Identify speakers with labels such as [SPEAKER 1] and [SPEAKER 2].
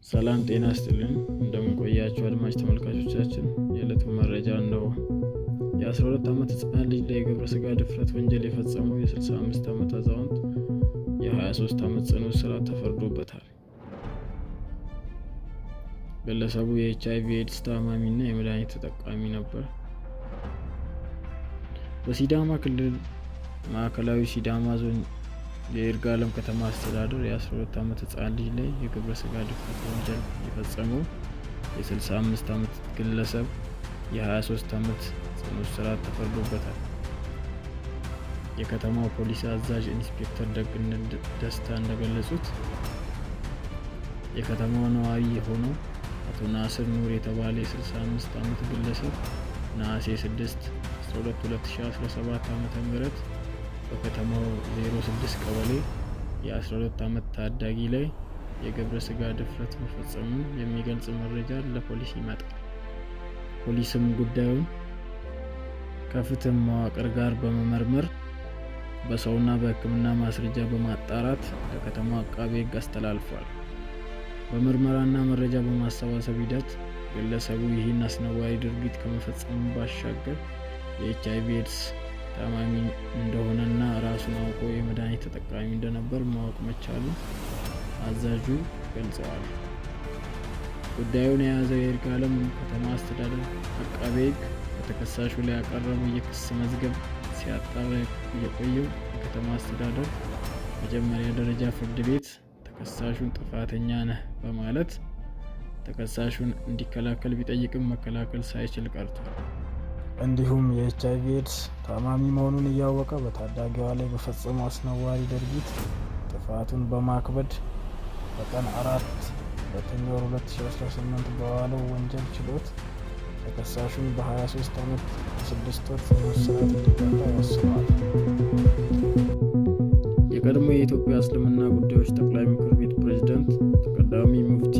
[SPEAKER 1] ሰላም ጤና ይስጥልን፣ እንደምን ቆያችሁ አድማጭ ተመልካቾቻችን። የዕለቱ መረጃ እነሆ። የ12 ዓመት ህፃን ልጅ ላይ የግብረ ስጋ ድፍረት ወንጀል የፈጸመው የ65 ዓመት አዛውንት የ23 ዓመት ጽኑ እስራት ተፈርዶበታል። ግለሰቡ የኤችአይቪ ኤድስ ታማሚና የመድኃኒት ተጠቃሚ ነበር። በሲዳማ ክልል ማዕከላዊ ሲዳማ ዞን የይርጋለም ከተማ አስተዳደር የ12 ዓመት ህፃን ልጅ ላይ የግብረ ስጋ ድፍረት ወንጀል የፈጸመው የ65 ዓመት ግለሰብ የ23 ዓመት ጽኑ እስራት ተፈርዶበታል። የከተማው ፖሊስ አዛዥ ኢንስፔክተር ደግነት ደስታ እንደገለጹት፣ የከተማው ነዋሪ የሆነው አቶ ናስር ኑር የተባለ የ65 ዓመት ግለሰብ ነሐሴ 6 12 2017 ዓ.ም. በከተማው 06 ቀበሌ የ12 ዓመት ታዳጊ ላይ የግብረ ስጋ ድፍረት መፈጸሙን የሚገልጽ መረጃ ለፖሊስ ይመጣል። ፖሊስም ጉዳዩን ከፍትህ መዋቅር ጋር በመመርመር በሰውና በሕክምና ማስረጃ በማጣራት ለከተማው አቃቤ ሕግ አስተላልፏል። በምርመራና መረጃ በማሰባሰብ ሂደት ግለሰቡ ይህን አስነዋሪ ድርጊት ከመፈጸሙ ባሻገር የኤችአይቪ ኤድስ ታማሚ እንደሆነና ራሱን አውቆ የመድኃኒት ተጠቃሚ እንደነበር ማወቅ መቻሉን አዛዡ ገልጸዋል። ጉዳዩን የያዘው የይርጋለም ከተማ አስተዳደር አቃቤ ሕግ በተከሳሹ ላይ ያቀረበው የክስ መዝገብ ሲያጣራ የቆየው የከተማ አስተዳደር መጀመሪያ ደረጃ ፍርድ ቤት ተከሳሹን ጥፋተኛ ነህ በማለት ተከሳሹን እንዲከላከል ቢጠይቅም መከላከል ሳይችል ቀርቷል። እንዲሁም የኤችአይቪ ኤድስ ታማሚ መሆኑን እያወቀ በታዳጊዋ ላይ በፈጸመው አስነዋሪ ድርጊት ጥፋቱን በማክበድ በቀን 4 2ኛ ወር 2018 በዋለው ወንጀል ችሎት ተከሳሹን በ23 ዓመት ከ6 ወር ጽኑ እስራት እንዲቀጣ ወስኗል። የቀድሞ የኢትዮጵያ እስልምና ጉዳዮች ጠቅላይ ምክር ቤት ፕሬዝዳንት ተቀዳሚ ሙፍቲ